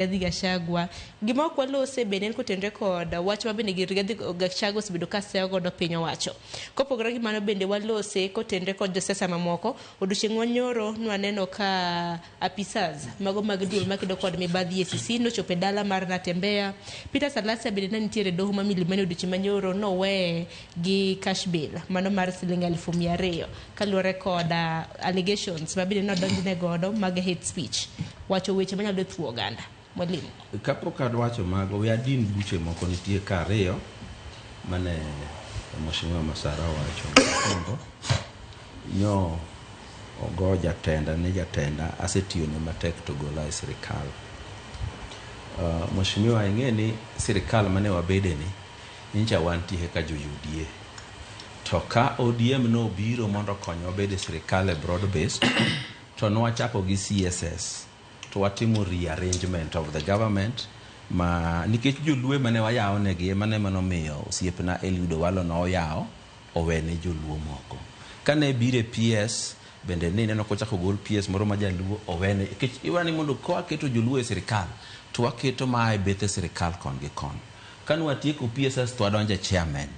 Rigathi Gachagua. Gima ok walose bende en kotenore kod wach ma bende Rigathi Gachagua osebedo ka seyo godo piny owacho. Kopogore gi mano bende walose kotenore kod josiasa mamoko. Odiochieng' manyoro nwaneno ka apisas mago mag duol makedo kod mibadhi EACC nochopo e dala mar Natembeya. Peter Salasya bende ne nitiere e doho ma Milimani odiochieng' manyoro noweye gi cash bail mano mar siling 200,000 kaluwore kod allegations ma bende nodonjne godo mag hate speech. Wacho weche manyalo thuo oganda. Mwalimu. Kapok awacho mago, we adin buche moko nitie ka ariyo mane Mheshimiwa Masara owacho. Mokwongo, nyo ogo jatenda ni jatenda asetiyone matek to gola e sirikal. Mheshimiwa ing'e ni sirikal mane wabede ni, nyicha wantie kaka jo UDA. To ka ODM nobiro mondo okonywa bedo e sirikal e broad based, to nwachako gi CSS to watimo rearrangement of the government ma nikech joluo ema ne wayawo negi ema ne manomiyo osiepna Eliud Owalo noyawo owene joluo moko. Kane biro e PS bende ni neno kochako gol PS moro ma jaluo owene nikech iwani mondo ka waketo joluo e sirikal to waketo maa e bethe sirikal kon gi kon. Kane watieko PSS to wadonjo e chairman.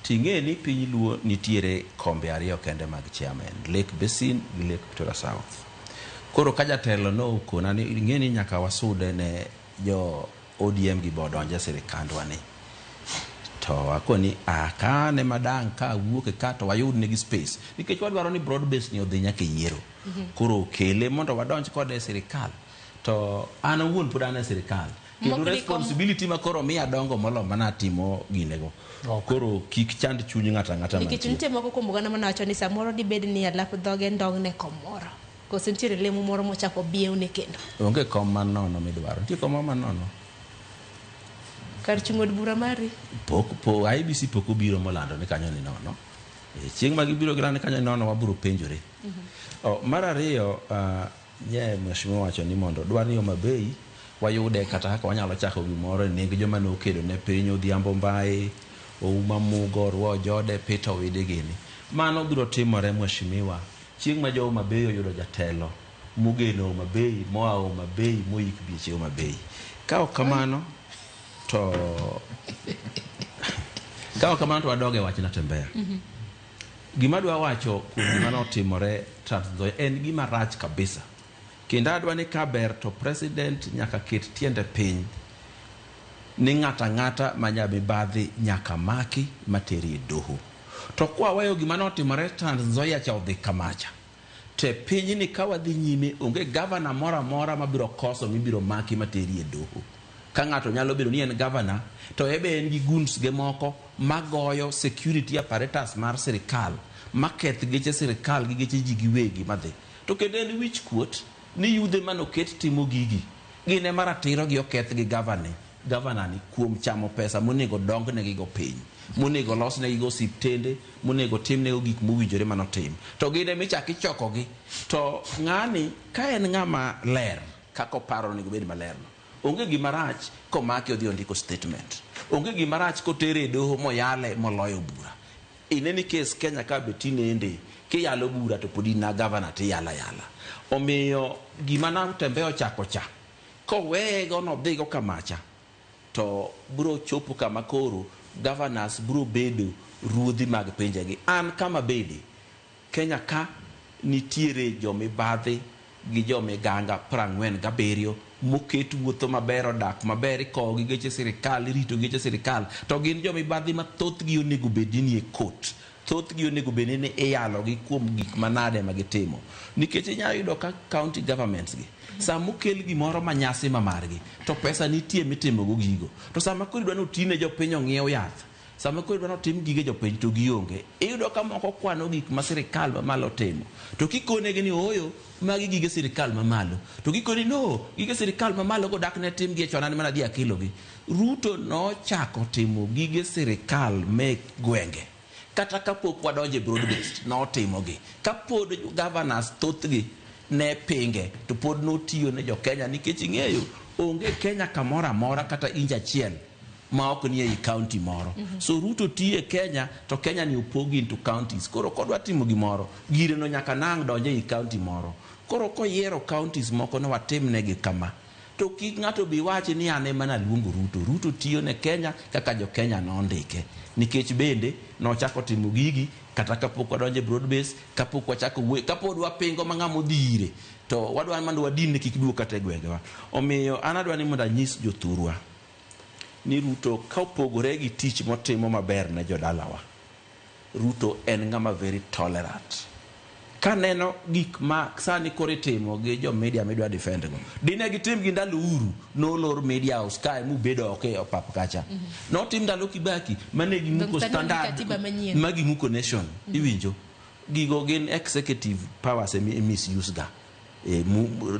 Ting'e ni piny luo nitiere kombe ariyo kende mag chairman, Lake Basin gi Lake Victoria South. Koro ka jatelo nokona ni ing'e ni nyaka wasude ne jo ODM gi bo donje sirikandwa ni. To akoni a ka ne madang' ka wuok ka to wayud negi space nikech wadwaro ni broad base ni odhi nyaka e yiero. Koro kele mondo wadonj kode e sirikal. To an awuon pod an e sirikal. Kendo responsibility ma koro miya dongo molo mana atimo ginego. Koro kik chand chuny ng'ato ang'ata Nikech nitie moko kuom oganda mane wacho ni samoro dibed ni alap dhoge ndong'ne kom moro. Koso nitiere lemo moro mochako biewne kendo. Onge kom manono midwaro. Nitie kom moro manono. Kar chung' od bura mari. Pok po IEBC pok obiro molando ni kanyo ni nono. Chieng' ma gibiro gilando ni kanyo ni nono wabiro penjore. Oh, mar ariyo nye mheshimiwa wacho ni mondo dwar ni Homa Bay wayude kata kaka wanyalo chako gimoro e neg joma nokedo ne piny Odhiambo Mbai, Ouma Mugo, Orwa Ojode, Peter Owidi gini. Mano biro timore mheshimiwa chieng' ma jo Homa Bay oyudo jatelo mogeno Homa Bay, moa Homa Bay, moik bieche Homa Bay. Ka ok kamano to ka ok kamano to wadog e wach Natembeya. Gima adwa wacho kuom gima notimore Trans Nzoia en gima rach kabisa. Kendo adwa ni ka ber to president nyaka ket tiende piny ni ng'ato ang'ata ma nyamibadhi nyaka maki materi e doho. To kwaweyo gima notimore Trans Nzoia cha odhi kamacha, to e pinyni ka wadhi nyime onge gavana moro amora mabiro koso mibiro maki materi e doho. Ka ng'ato nyalo bedo ni en gavana to ebe en gi goons ge moko magoyo security apparatus mar sirikal maketh geche sirikal gi geche ji giwegi madhi. To kendo en wich kuot ni yudhe manoket timo gigi gin ema ratiro gi oketh gi gavana ni kuom chamo pesa monego dongne go piny, monego losnegi go osiptende, monego timnego gik mowinjore manotim. To gin ema ichako ichokogi. To ng'ani ka en ng'ama ler kaka oparo onego obed maler no. Onge gima rach komake odhi ondiko statement. Onge gima rach kotere e doho moyale moloyo bura. In any case Kenya ka be tinende kiyalo bura to pod in na governor tiyalo ayala. Omiyo gima Natembeya ochako cha koweye go nodhi go kamacha to bro chopo kama koro governors bro bedo ruodhi mag pinjegi. An kama bede Kenya ka nitiere jomibadhi gi jomiganga 47 moket wuotho maber odak maber ikowo gi geche sirikal irito geche sirikal to gin jomibadhi ma thothgi onego bed ni e court. Thothgi onego bed ni iyalo gi kuom gik manade ma gitimo. Nikech inyalo yudo ka county governments gi sama okel gimoro ma nyasi ma margi to pesa nitie mitimo go gigo. To sama koro idwa ni otine jopiny ong'iew yath, sama koro idwa ni otim gige jopiny to gionge. Iyudo ka moko kwano gik ma sirikal mamalo timo. To kikonegi ni ooyo magi gige sirikal mamalo. To gikoni no gige sirikal mamalo go dak ne tim gi e chon an mana adhi akelogi. Ruto nochako timo gige sirikal me gwenge. Kata kapok wadonjo e broad based notimogi. Kapod governors thothgi ne pinge to pod notiyo ne jo Kenya nikech ing'eyo onge Kenya kamoro amora kata inch achiel ma ok ni ei county moro. So Ruto tiyo e Kenya to Kenya ni opogi into counties. Koro kodwa timo gimoro, gire no nyaka nang' donj ei county moro. Koro koyiero counties moko ni watim negi kama. To kik ng'ato bi wachi ni an ema naluongo Ruto. Ruto tiyo ne Kenya kaka jo Kenya nondike. Nikech bende nochako timo gigi kata kapok wadonjo e broad base, kapok wachako wuoyo, kapod wapingo ma ng'ama odhi ire, to wadwa mondo wadin ne kik duog kata e gwengewa. Omiyo an adwa ni mondo anyis jothurwa ni Ruto ka opogore gi tich motimo maber ne jodalawa, Ruto en ng'ama very tolerant. Kaneno gik ma sani koro itimo gi jo media midwa defend go, dine gitim gi ndalo Uhuru, nolor media house kae mubedo oko e opap kacha. Notim ndalo Kibaki mane gimuko Dong sani ondik Standard katiba manyien. ma gimuko Nation. Iwinjo? Gigo gin executive powers emi misuse ga.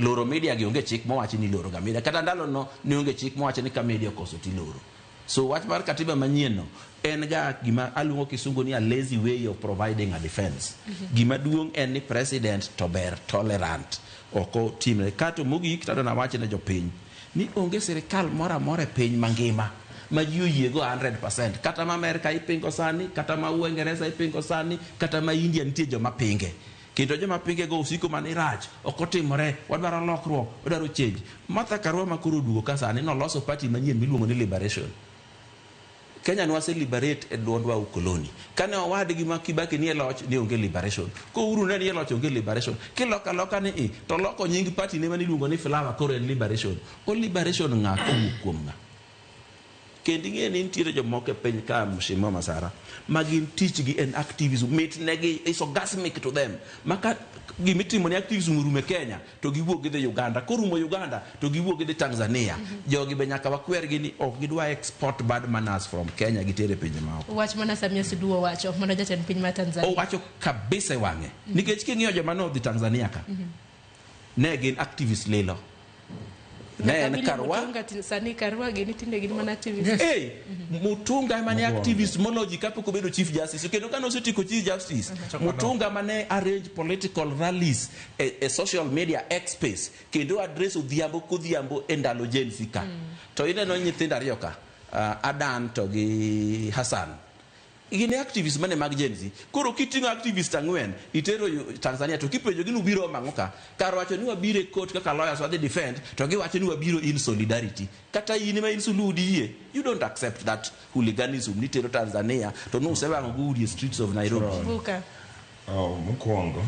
Loro media gi onge chik mowachi ni iloro ga media. Kata ndalo no ne onge chik mowachi ni ka media okoso tiloro. So wach mar katiba manyien no en ga gima aluongo kisungu ni a lazy way of providing a defense. Gima duong' en ni president to ber tolerant. Ok otimre. Kato mogik tadwa nawach ne jopiny ni onge sirikal moro amora e piny mangima ma ji oyiego 100%. Kata ma Amerka ipingo sani, kata ma Uingereza ipingo sani, kata ma India nitie joma pinge. Kendo joma pinge go osiko mani rach, ok otimore, wadwaro lokruok, wadwaro change. Martha Karua ma koro oduogo ka sani noloso party manyien miluongo ni Liberation. Kenya nwase liberate e duondwa ukoloni. Kane owadgi ma Kibaki nie loch ne onge liberation. Ko Uhuru ne nie loch onge liberation. Kiloko aloka ni i to loko nying party ne mane iluongo ni Flower koro en Liberation. O liberation ng'a kowuok kuom ng'a? Kendo ing'e ni nitiere jomoko e piny ka, Mheshimiwa Masara, ma gin tichgi en activism. Mit negi is orgasmic to them. Ma ka gimitimo ni activism orumo e Kenya to giwuok gidhi Uganda. Korumo Uganda to giwuok gidhi Tanzania. Jogi be nyaka wakwergi ni ok gidwa export bad manners from Kenya gitere pinje maoko. Wach mana Samia Suluhu owacho, mano jatend piny mar Tanzania. Owacho kabisa e wang'e. Nikech king'iyo joma nodhi Tanzania ka, ne gin activist lilo. Ne en William Karua. Mutunga sani Karua gini tinde gin mana activist. Hey, Mutunga ema ne activist moloji kapok obedo chief justice. Kendo kane osetieko chief justice, Mutunga mane arrange political rallies e social media X space kendo address odhiambo kodhiambo e ndalo Gen Z ka. To ineno nyithindo ariyo ka, Adan to gi Hassan. Gin e activist mane mag Gen Z. Koro kiting'o activist ang'wen itero Tanzania to kipenjo gi ni ubiro mang'o ka, kar wacho ni wabiro e court kaka lawyers wadhi defend, to giwacho ni wabiro in solidarity. Kata in ma in Suluhu diyie, you don't accept that hooliganism nitero Tanzania to nusewang'o go udi e streets of Nairobi. Vuka. Oh, mokwongo